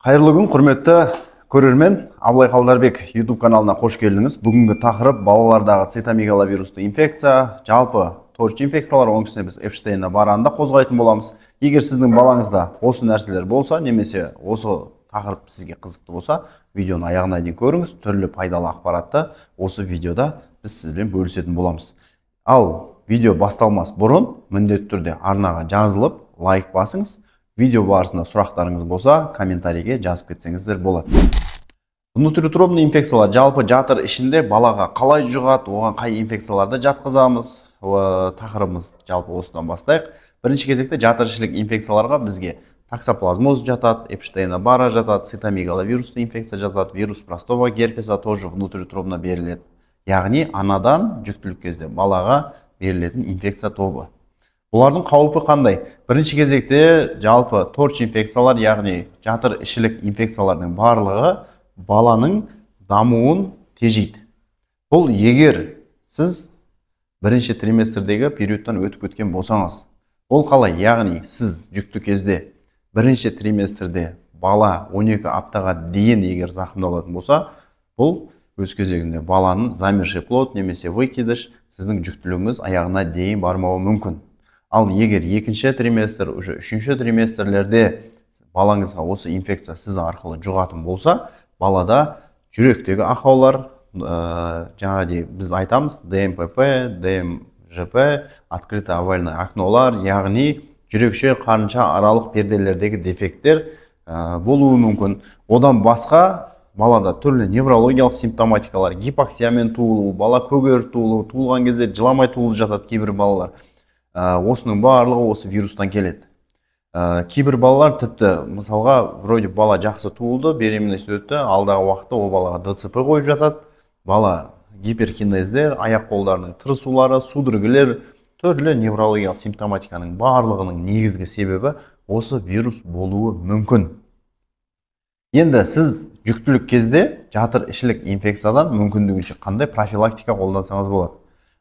Қайырлы күн, құрметті көрермен. Абылай Қалдарбек YouTube каналына қош келдіңіз. Бүгінгі тақырып балалардағы цитомегаловирусты инфекция, жалпы торч инфекциялар, оның үстіне біз Эпштейна баранды қозғайтын боламыз. Егер сіздің балаңызда осы нәрселер болса, немесе осы тақырып сізге қызықты болса, видеоны аяғына дейін көріңіз. Түрлі пайдалы ақпаратты осы видеода біз сізбен бөлісетін боламыз. Ал видео басталмас бұрын міндетті түрде арнаға жазылып, лайк басыңыз. Видео барысында сұрақтарыңыз болса, комментарийге жазып кетсеңіздер болады. Внутриутробный инфекциялар жалпы жатыр ішінде балаға қалай жұғады, оған қай инфекцияларды жатқызамыз, тақырыбымыз жалпы осыдан бастайық. Бірінші кезекте жатыр ішілік инфекцияларға бізге токсоплазмоз жатады, Эпштейна-Барра жатады, цитомегаловирусты инфекция жатады, вирус простого герпеса тоже внутриутробно беріледі. Яғни анадан жүктілік кезде балаға берілетін инфекция тобы. Бұлардың қаупі қандай? Бірінші кезекте жалпы торч инфекциялар, яғни жатыр ішілік инфекциялардың барлығы баланың дамуын тежейді. Бұл егер сіз бірінші триместрдегі периодтан өтіп кеткен болсаңыз, ол қалай? Яғни сіз жүкті кезде бірінші триместрде бала 12 аптаға дейін егер зақымдалатын болса, бұл өз кезегінде баланың замерший плод немесе выкидыш, сіздің жүктілігіңіз аяғына дейін бармауы мүмкін. Ал егер екінші триместр, уже үшінші триместрлерде балаңызға осы инфекция сіз арқылы жұғатын болса, балада жүректегі ақаулар, жаңағыдай біз айтамыз, ДМПП, ДМЖП, открытое овальное окнолар, яғни жүрекше, қарынша аралық перделердегі дефекттер болуы мүмкін. Одан басқа балада түрлі неврологиялық симптоматикалар, гипоксиямен туылу, бала көгеріп туылу, туылған кезде жыламай туылып жатады кейбір балалар. Осының барлығы осы вирустан келеді. Кейбір балалар тіпті, мысалға, вроде бала жақсы туылды, беременность өтті, алдағы уақытта ол балаға ДЦП қойып жатады. Бала гиперкинездер, аяқ қолдарының тырысулары, судорогілер, түрлі неврологиялық симптоматиканың барлығының негізгі себебі осы вирус болуы мүмкін. Енді сіз жүктілік кезде жатыр ішілік инфекциядан мүмкіндігінше қандай профилактика қолдансаңыз болады?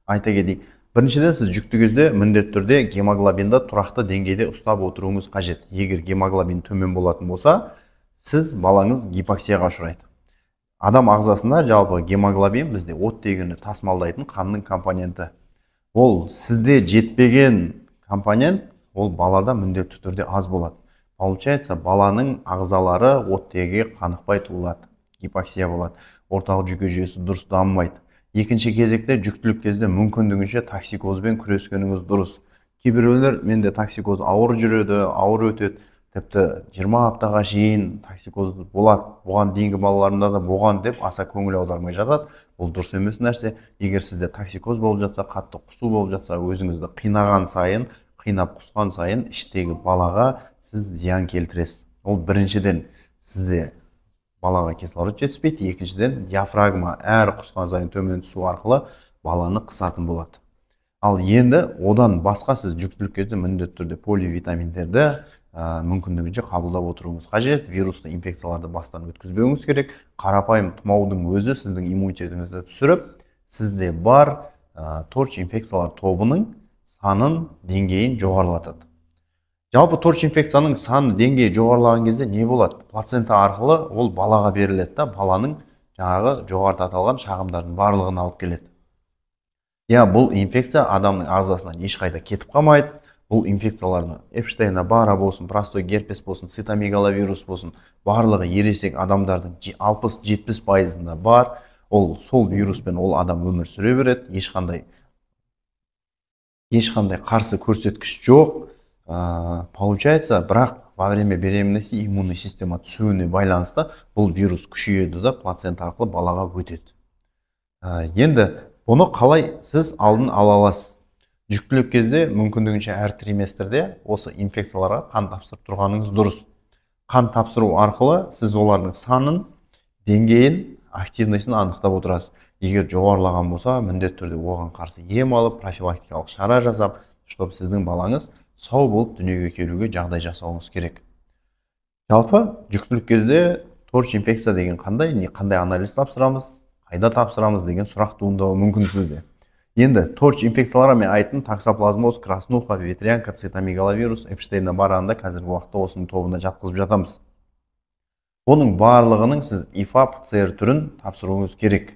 Айта кетейік. Біріншіден, сіз жүкті кезде міндетті түрде гемоглобинді тұрақты деңгейде ұстап отыруыңыз қажет. Егер гемоглобин төмен болатын болса, сіз балаңыз гипоксияға ұшырайды. Адам ағзасында жалпы гемоглобин бізде оттегіні тасымалдайтын қанның компоненті. Ол сізде жетпеген компонент, ол балада міндетті түрде аз болады. Получается, баланың ағзалары оттегіге қанықпай туылады, гипоксия болады, орталық жүйке жүйесі дұрыс дамымайды. Екінші кезекте жүктілік кезде мүмкіндігінше токсикозбен күрескеніңіз дұрыс. Кейбіреулер менде токсикоз ауыр жүреді, ауыр өтеді, тіпті 20 аптаға шейін токсикоз болады, бұған дейінгі балаларында да болған деп аса көңіл аудармай жатады. Бұл дұрыс емес нәрсе. Егер сізде токсикоз болып жатса, қатты құсу болып жатса, өзіңізді қинаған сайын, қинап құсқан сайын іштегі балаға сіз зиян келтіресіз. Ол біріншіден сізде балаға кислород жетіспейді, екіншіден диафрагма әр құсқан сайын төмен түсу арқылы баланы қысатын болады. Ал енді одан басқа сіз жүктілік кезде міндетті түрде поливитаминдерді мүмкіндігінше қабылдап отыруыңыз қажет. Вирусты инфекцияларды бастан өткізбеуіңіз керек. Қарапайым тұмаудың өзі сіздің иммунитетіңізді түсіріп, сізде бар торч инфекциялар тобының санын, деңгейін жоғарылатады. Жалпы торч инфекцияның саны, деңгейі жоғарылаған кезде не болады? Плацента арқылы ол балаға беріледі да, баланың жаңағы жоғарыда аталған шағымдардың барлығын алып келеді. Я, бұл инфекция адамның ағзасынан ешқайда кетіп қалмайды. Бұл инфекцияларды Эпштейна-Барра болсын, простой герпес болсын, цитомегаловирус болсын, барлығы ересек адамдардың 60-70%-ында бар. Ол сол вируспен ол адам өмір сүре береді, ешқандай қарсы көрсеткіш жоқ. Получается, бірақ во время беременности иммунный система түсуіне байланысты бұл вирус күшейеді да, плацента арқылы балаға өтеді. Енді бұны қалай сіз алдын ала аласыз? Жүктілік кезде мүмкіндігінше әр триместрде осы инфекцияларға қан тапсырып тұрғаныңыз дұрыс. Қан тапсыру арқылы сіз олардың санын, деңгейін, активностін анықтап отырасыз. Егер жоғарылаған болса, міндетті түрде оған қарсы ем алып, профилактикалық шара жасап, чтобы сіздің балаңыз сау болып дүниеге келуге жағдай жасауыңыз керек. Жалпы жүктілік кезде торч инфекция деген қандай, не қандай анализ тапсырамыз, қайда тапсырамыз деген сұрақ туындауы мүмкін сізде. Енді торч инфекцияларға мен айттым, токсоплазмоз, краснуха, ветрянка, цитомегаловирус, Эпштейна-Барраны да қазіргі уақытта осының тобына жатқызып жатамыз. Бұның барлығының сіз ИФА ПЦР түрін тапсыруыңыз керек.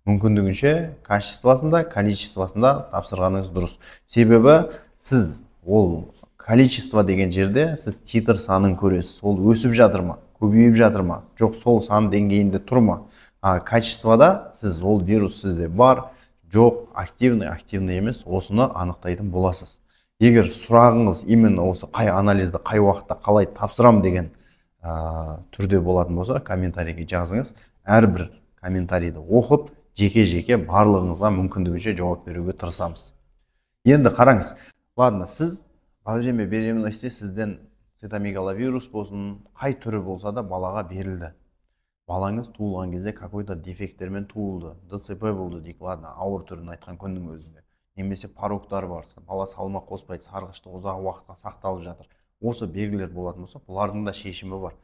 Мүмкіндігінше качествосында, количествосында тапсырғаныңыз дұрыс. Себебі сіз ол количество деген жерде сіз титр санын көресіз. Ол өсіп жатыр ма, көбейіп жатыр ма, жоқ сол сан деңгейінде тұр ма? А качествода сіз ол вирус сізде бар, жоқ, активный, активный емес, осыны анықтайтын боласыз. Егер сұрағыңыз именно осы қай анализді қай уақытта қалай тапсырам деген түрде болатын болса, комментарийге жазыңыз. Әрбір комментарийді оқып, жеке-жеке барлығыңызға мүмкіндігінше жауап беруге тырысамыз. Енді қараңыз, ладно, сіз во время беременности сізден цитомегаловирус болсын, қай түрі болса да балаға берілді. Балаңыз туылған кезде какой-то дефекттермен туылды, ДЦП болды дейік, ладно, ауыр түрін айтқан күннің өзінде. Немесе пороктар бар, бала салмақ қоспайды, сарғыштық ұзақ уақытқа сақталып жатыр. Осы белгілер болатын болса, бұлардың да шешімі бар.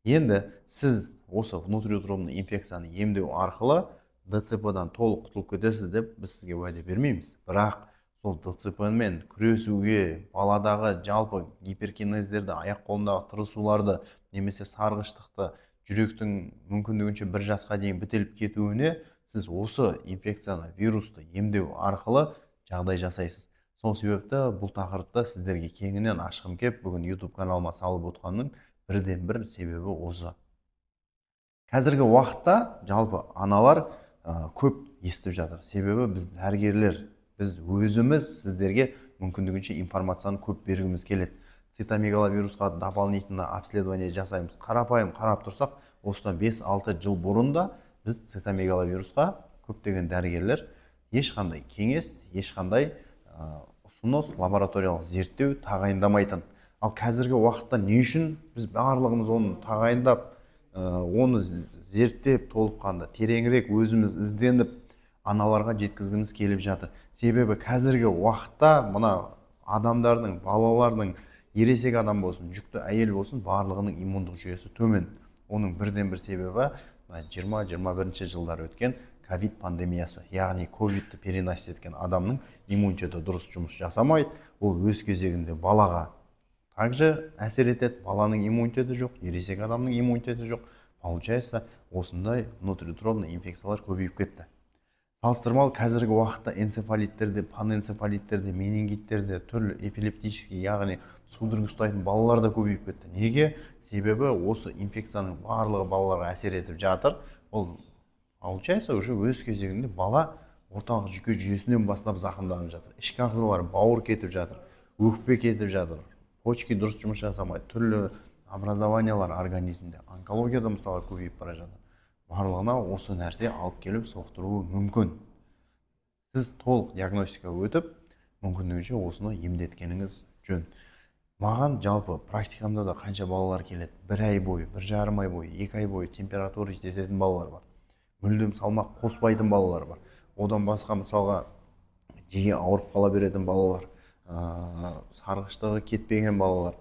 Енді сіз осы внутриутробный инфекцияны емдеу арқылы ДЦП-дан толық құтылып кетесіз деп біз сізге уәде бермейміз. Бірақ сол ДЦП-мен күресуге, баладағы жалпы гиперкинездерді, аяқ қолындағы тырысуларды, немесе сарғыштықты, жүректің мүмкіндігінше бір жасқа дейін бітеліп кетуіне сіз осы инфекцияны, вирусты емдеу арқылы жағдай жасайсыз. Сол себепті бұл тақырыпты сіздерге кеңінен ашқым кеп, бүгін YouTube каналыма салып отқанның бірден бір себебі осы. Қазіргі уақытта жалпы аналар көп естіп жатыр. Себебі біз дәрігерлер, біз өзіміз сіздерге мүмкіндігінше информацияны көп бергіміз келеді. Цитомегаловирусқа дополнительно обследование жасаймыз. Қарапайым қарап тұрсақ, осыдан 5-6 жыл бұрын да біз цитомегаловирусқа көптеген дәрігерлер ешқандай кеңес, ешқандай ұсыныс, лабораториялық зерттеу тағайындамайтын. Ал қазіргі уақытта не үшін біз барлығымыз оны тағайындап, оны зерттеп, толыққанды тереңірек өзіміз ізденіп, аналарға жеткізгіміз келіп жатыр. Себебі қазіргі уақытта мына адамдардың, балалардың, ересек адам болсын, жүкті әйел болсын, барлығының иммундық жүйесі төмен. Оның бірден бір себебі 20-21 жылдар өткен ковид пандемиясы, яғни ковидті переносить еткен адамның иммунитеті дұрыс жұмыс жасамайды. Ол өз кезегінде балаға также әсер етеді. Баланың иммунитеті жоқ, ересек адамның иммунитеті жоқ. Получается, осындай внутриутробный инфекциялар көбейіп кетті. Салыстырмалы қазіргі уақытта энцефалиттерде, панэнцефалиттерде, менингиттерде, түрлі эпилептический, яғни судорога ұстайтын балалар да көбейіп кетті. Неге? Себебі осы инфекцияның барлығы балаларға әсер етіп жатыр. Ол получается уже өз кезегінде бала орталық жүйке жүйесінен бастап зақымданып жатыр. Ішкі ағзалар, бауыр кетіп жатыр, өкпе кетіп жатыр, почки дұрыс жұмыс жасамайды, түрлі образованиялар организмде, онкологияда мысалы көбейіп бара жатыр. Барлығына осы нәрсе алып келіп соқтыруы мүмкін. Сіз толық диагностика өтіп, мүмкіндігінше осыны емдеткеніңіз жөн. Маған жалпы практикамда да қанша балалар келеді, бір ай бойы, 1,5 ай бойы, 2 ай бойы температура жететін балалар бар. Мүлдем салмақ қоспайтын балалар бар. Одан басқа мысалға жиі ауырып қала беретін балалар, сарғыштығы кетпеген балалар.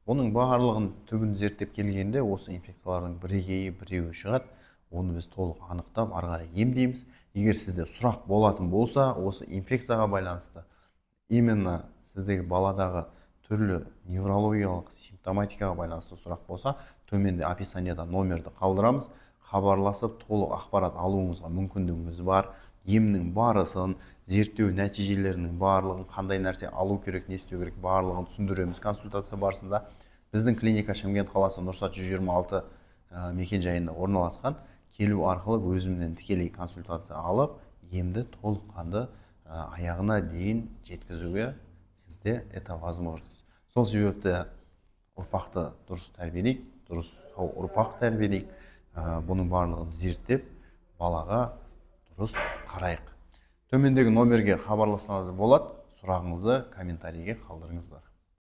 Оның барлығын түбін зерттеп келгенде осы инфекциялардың бірегейі біреуі шығады. Оны біз толық анықтап, ары қарай емдейміз. Егер сізде сұрақ болатын болса, осы инфекцияға байланысты, именно сіздегі баладағы түрлі неврологиялық симптоматикаға байланысты сұрақ болса, төменде описанияда номерді қалдырамыз. Хабарласып, толық ақпарат алуыңызға мүмкіндігіңіз бар. Емнің барысын, зерттеу нәтижелерінің барлығын, қандай нәрсе алу керек, не істеу керек, барлығын түсіндіреміз консультация барысында. Біздің клиника Шымкент қаласы Нұрсат 126 мекен жайында орналасқан. Келу арқылы өзімнен тікелей консультация алып, емді толыққанды аяғына дейін жеткізуге сізде это возможность. Сол себепті ұрпақты дұрыс тәрбиелейік, дұрыс сау ұрпақ тәрбиелейік, бұның барлығын зерттеп, балаға дұрыс қарайық. Төмендегі номерге хабарлассаңыз болады, сұрағыңызды комментарийге қалдырыңыздар.